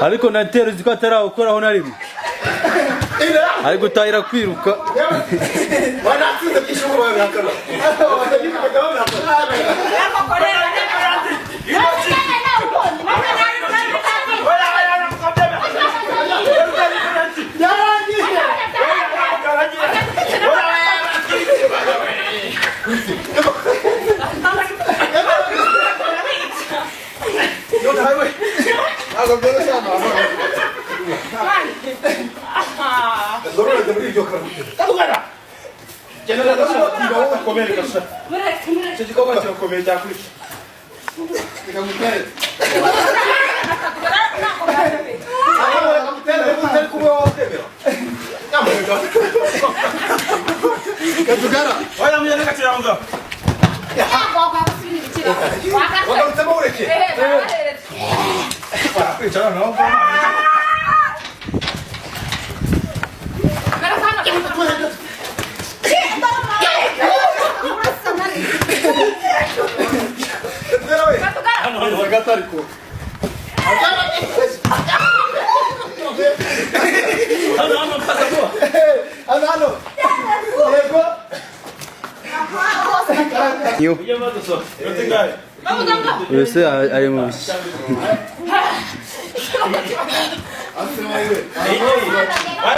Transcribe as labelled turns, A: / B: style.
A: Ariko natera uzi ko atarawukoraho na rimwe, ari gutahira kwiruka.
B: Wanatsinze byinshi uko babihakana. Ntabwo byoroshye hano. Ndororeze muri iryo kara.
C: Icyo gikorwa kirakomeye cyakwica.
B: Reka ngutere. Reka ngutere, utari kumwe wakwemera. Katugara.
C: Oya mujyane gakira.
B: Wagarutsemo ureke.
C: Barakwica noneho.
B: Katugara we. Gatari ko.
A: Hano hano mpaza kuba.
B: Hano hano. Yego.
A: Yo.
C: Ujye maduso. Yote.
A: Ese ari mu biki?
B: Ase wowe.